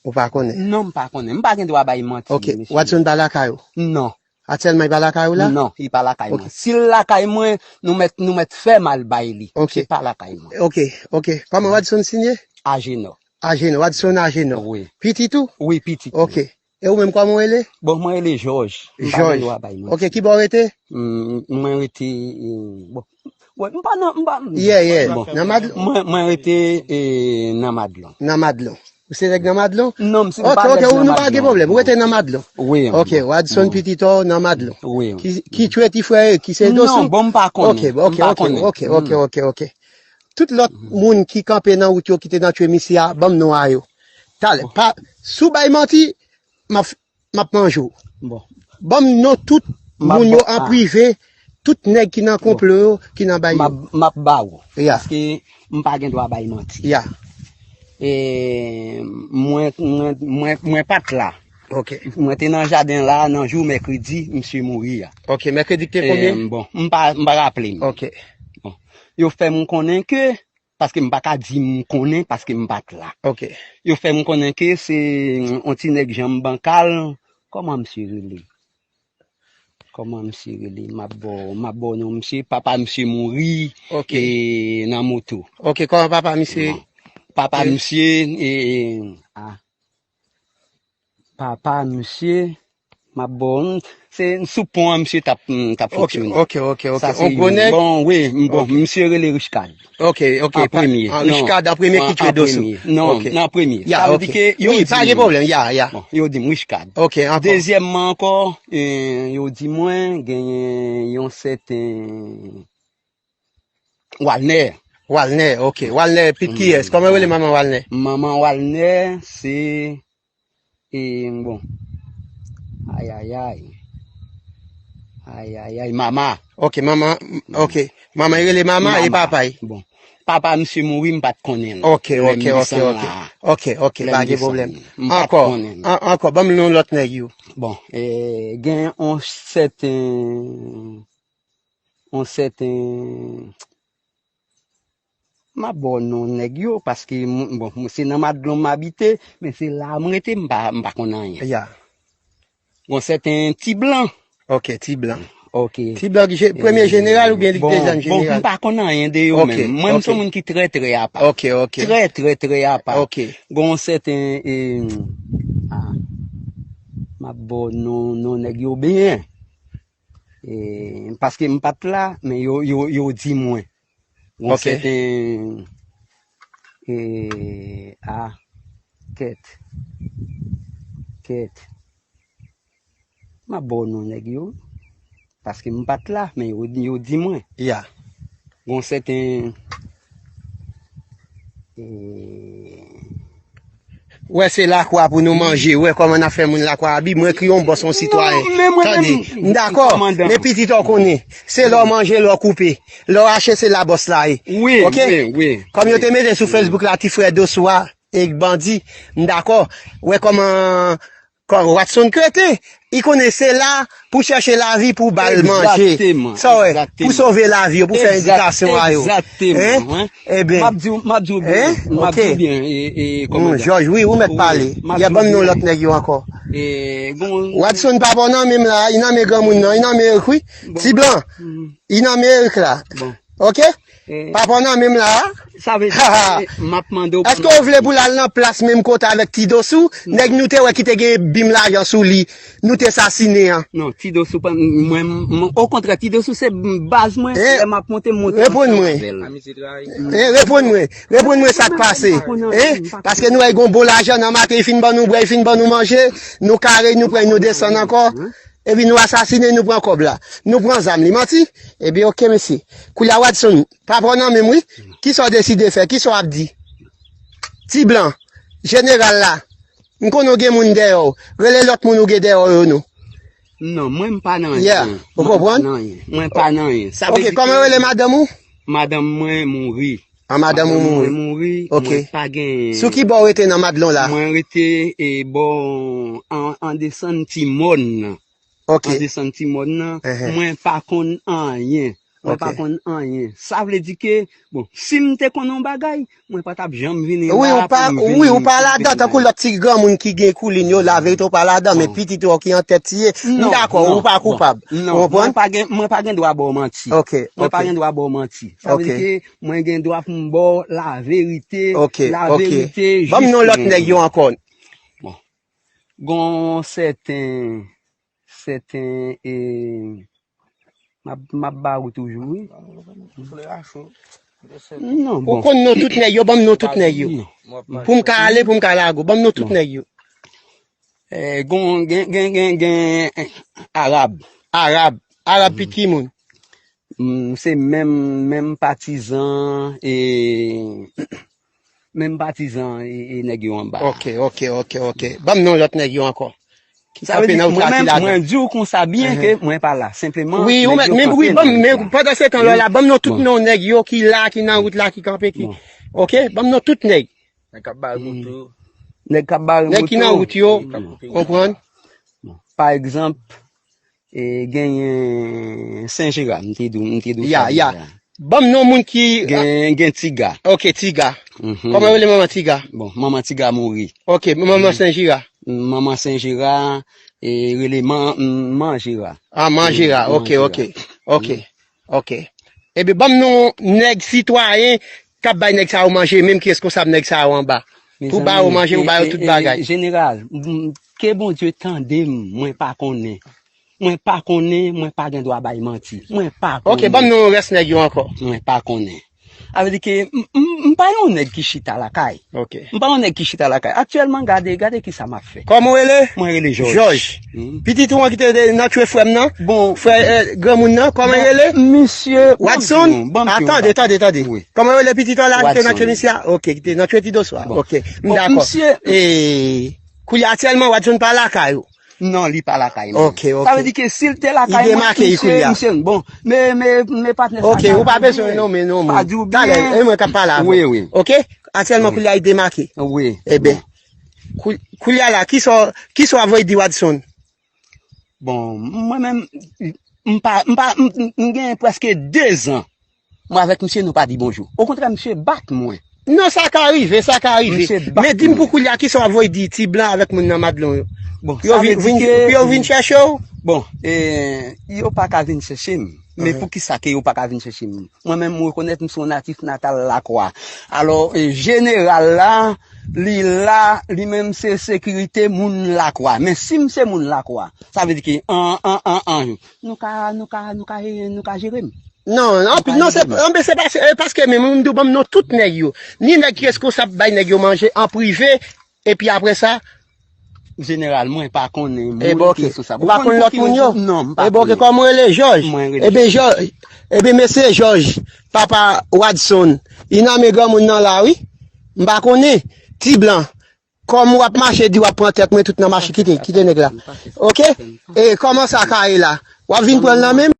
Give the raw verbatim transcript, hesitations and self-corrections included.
Ou pa konnen? Non, m pa konnen. M pa gen dwa bay manti. Ok. Watson pa lakay ou? Non. Aktyèlman, li pa lakay ou la? Non, li pa lakay mwen. Si l lakay mwen, nou mèt, nou mèt fè m al bay li. Ok. Li pa lakay mwen. Ok, ok. Kòman Watson sinye? Ajenò. Ajenò, Watson Ajenò. Wi. Pitit ou? Wi, pitit mwen. Ok. E ou menm kòman ou rele? Bon, mwen rele Jòj. M pa gen dwa bay manti. Ok, ki bò w rete? Mwen rete, bon, Wi, m pa nan, m pa. Yeah, yeah. Bon. Nan Madlon. Mwen, mwen rete e, nan Madlon. Nan Madlon. Ou se nèg nan Madlon? Non, m se m pa nèg nan Madlon. Ok, ok, nou pa gen pwoblèm. Ou rete nan Madlon. Wi. Ok, Wadson Pitit ou nan Madlon. Wi. Ki, ki tchwe ti frè ki se Doso? Non, bon, m pa konnen. Ok, ok, ok, ok, ok, ok. Tout lòt moun ki kanpe nan wout yo ki te nan tchwe misye a, ban m non a yo. Talè, pa, si w bay manti, m ap m ap manje w. Bon. Ban m non tout moun yo an prive, tout nèg ki nan konplo yo, ki nan bay yo. M ap ba w. Ya. Paske m pa gen dwa bay manti. Ya. E, mwen, mwen, mwen, mwen pa t la. Ok. Mwen te nan jaden la nan jou mèkredi, misye mouri a. Ok, mèkredi ki te konbyen? E, bon, m pa, m pa raple m. Ok. Bon. Yo fè m konnen ke Paske m pa ka di m konnen, paske m pa t la. Ok. Yo fè m konnen ke se yon ti nèg janm bankal. Kòman misye rele? Kòman misye rele? M ap ba w, m ap ba w non misye. Papa misye mouri, ok, e, nan moto. Ok, kòman papa misye? Bon. Papa misye, e, e, a. Papa misye, m ap ba w, se sou pon an misye t ap, t ap fonksyone. Ok, ok, ok. Yon gwo nèg? Bon, wi, bon, misye rele Richcard. Ok, ok. An premye. Richcard an premye ki tchwe Doso. Non, an premye. Sa vle di ke yo di m. Wi, pa gen pwoblèm, ya, ya. Bon, yo di m Richcard. Ok, ankò. Dezyèmman ankò, e, yo di mwen genyen yon sèten Walner. Walner, ok. Walner, pit kiyès? Kòman yo rele manman Walner? Manman Walner, se, e, bon. Ayayay. Ayayay, mama. Ok, manman, ok. Manman, yo rele mama e papa y? Bon. Papa misye mouri, m pa t konnen l. Ok, ok, ok, ok. Ok, ok, pa gen pwoblèm. Ankò, ankò, ban m non lòt nèg yo. Bon, e, gen yon sèten yon sèten, m ap ba w non nèg yo, paske, bon, se nan Madlon m abite, men se la a m rete, m pa, m pa konn anyen. Ya. Yon sèten Ti Blan. Ok, Ti Blan. Ok. Ti Blan ki premye jeneral oubyen li te jèn jeneral? Bon, m pa konn anyen de yo menm. Mwen, m se yon moun ki trè, trè apa. Ok, ok. Trè, trè, trè apa. Ok. Gon sèten, e, a, m ap ba w non, non nèg yo byen. E, paske m pa t la, men yo, yo, yo di mwen. Yon sèten, e, a, kèt. Kèt. M ap ba w non nèg yo. Paske m pa t la, men yo, yo di mwen. Ya. Yon sèten, e, Ou wè se lakwa pou nou manje, ou wè kòman n ap fè moun lakwa abi, mwen ki yon bòs, yon sitwayen. Tande, m dakò, men pitit ou konnen, se lè w manje, lè w koupe, lè w rache, se la bòs la ye. Wi, wi, wi. Kòm yo te mete sou Facebook la, ti frè Dosou a, e bandi, m dakò, ou wè kòman Kòm Watson krete, li konnen se la pou chèche lavi pou ba l manje. Egzakteman. Sa w wè? Pou sove lavi yo, pou fè endikasyon a yo. Egzakteman. Ebyen. M ap di w, m ap di w byen. M ap di w byen. E, e, kòmandan. Jòj, wi, ou mèt pale. Ya, ban m non lòt nèg yo ankò. Watson pa bò nan men m la, li nan men granmoun nan, li nan men Erik, wi. Ti Blan, li nan men Erik la. Bon. Ok? Pa pran nan menm la a. Sa vle di, m ap mande w. Èske w vle pou l al nan plas menm kote avèk Ti Dosou? Nèg nou te wè ki te gen bim lajan sou li, nou te sasinen an. Non, Ti Dosou pa, mwen, okontrè, Ti Dosou se baz mwen, lè m ap monte, m monte ansanm avè l. Reponn mwen, reponn mwen sa k pase. Paske nou wè l gon bon lajan nan maten, li fin ban nou bwè, li fin ban nou manje, nou kare, nou pran, nou desann ankò. Epi nou asasinen, nou pran kòb la. Nou pran zam li, manti? Ebyen, oke, mesye. Koulye a, Watson, pa pran nan men m, wi. Kisa w deside fè? Kisa w ap di? Ti Blan, jeneral la, m konnen w gen moun dèyè w. Rele lòt moun ou gen dèyè w yo non. Non, mwen m pa nan anyen. Ou konprann? Mwen pa nan anyen. Oke, kòman w rele madanm ou? Madanm mwen mouri. An madanm ou mouri? Mouri, mwen pa gen. Sou ki bò w rete nan Madlon la? Mwen rete e bò an, an desann ti mòn nan. Ok. An desann ti mòn nan. Mwen pa konn anyen. Mwen pa konn anyen. Sa vle di ke, bon, si m te konn yon bagay, mwen pa t ap janm vini la pou m vin. Wi, ou pa ladan, tankou lòt ti granmoun ki gen koulin yo, laverite ou pa ladan, men pitit ou ki an tèt tiye. M dakò, ou pa koupab. Ou konprann? Mwen pa gen, mwen pa gen dwa ba w manti. Mwen pa gen dwa ba w manti. Sa vle di ke mwen gen dwa pou m ba w laverite, laverite jis. Ban m non lòt nèg yo ankò. Bon. Gon sèten, sèten, e, m ap, m ap ba ou toujou, wi. Non, bon. Ou konn non tout nèg yo, ban m non tout nèg yo. Pou m ka ale, pou m ka lage w, ban m non tout nèg yo. E, gon, gen, gen, gen, gen, e, Arab. Arab. Arab pi ki moun? Mm, se menm, menm patizan, e, menm patizan, e, e nèg yo anba. Ok, ok, ok, ok. Ban m non lòt nèg yo ankò. Ki kanpe nan wout la, ki ladan. Mwen di w konsa byen ke mwen pa la. Senpleman, wi, ou mèt, men wi, ban m, men pandan se tan la, ban m non tout non nèg yo ki la, ki nan wout la, ki kanpe, ki. Ok, ban m non tout nèg. Nèg k ap bare moto. Nèg k ap bare moto. Nèg ki nan wout yo, konprann? Pa egzanp, e, genyen Sen Jera, m te di w, m te di w sa deja. Ban m non moun ki. Gen, gen Tiga. Ok, Tiga. Kòman rele manman Tiga? Bon, manman Tiga mouri. Ok, manman Sen Jera. Manman Sen Jera, e, rele man, man Jera. Ah, man Jera, ok, ok. Ok. Ok. Ebyen, ban m non nèg sitwayen k ap bay nèg sa yo manje, menm ki reskonsab nèg sa yo anba. Pou ba yo manje, pou ba yo tout bagay. Jeneral, ke Bondye tande m, mwen pa konnen. Mwen pa konnen, mwen pa gen dwa bay manti. Mwen pa konnen. Ok, ban m non rès nèg yo ankò. Mwen pa konnen. Sa vle di ke m, m, m pa yon nèg ki chita lakay. Ok. M pa yon nèg ki chita lakay. Aktyèlman, gade, gade kisa m ap fè. Kòman w rele? Mwen rele Jòj. Jòj. Pitit ou an ki te nan tchwe frè m nan? Bon. Frè, e, granmoun nan, kòman l rele? Misye Wadson? Atan, tande, tande, tande. Kòman l rele pitit ou la ki te nan tchwe misye a? Ok, ki te nan tchwe ti doswa. Ok, m dakò. E, kounye a aktyèlman, Wadson pa lakay ou? Non, li pa lakay mwen. Ok, ok. Sa vle di ke si l te lakay mwen, misye, misye, bon, men, men, men patnè sa. Ok, ou pa bezwen nonmen non moun. Talè, e mwen k ap pale avè w. Wi, wi. Ok? Aktyèlman, kounye a, li demake. Wi. Ebyen, kou-, kounye a la, kisa w, kisa w ap voye di Wadson? Bon, mwen menm, m pa, m pa, m, m, m gen prèske de zan. Mwen avèk misye, nou pa di bonjou. Okontrè, misye bat mwen. Non, sa ka rive, sa ka rive. Men di m pou koulye a, kisa w ap voye di ti blan avèk moun nan Madlon yo? Bon, sa vle di ke pou yo vin chèche w? Bon, e, yo pa ka vin chèche m. Men poukisa ke yo pa ka vin chèche m? Mwen menm, m rekonèt m se yon natif natal Lakwa. Alò, e, jeneral la, li la, li menm se sekirite moun Lakwa. Men si m se moun Lakwa, sa vle di ke an, an, an, an, nou ka, nou ka, nou ka, nou ka jere m. Non, anpil, non, se, anpil, se pa, e, paske menm, m di w, ban m non tout nèg yo. Ni nèg ki reskonsab bay nèg yo manje an prive, epi apre sa. Jeneral, mwen pa konnen moun ki reskonsab. Ou pa konn lòt moun yo? Non, m pa konnen. Ebyen, ok, kòman w rele? Jòj. Mwen rele Jòj. Ebyen, Jòj, ebyen, mesye Jòj, papa Wadson, li nan men granmoun nan la, wi. M pa konnen. Ti blan. Kòm w ap mache di w ap pran tèt mwen, tout nan mache, kite, kite nèg la. Ok? E kòman sa ka ye la? W ap vin pran l nan men m?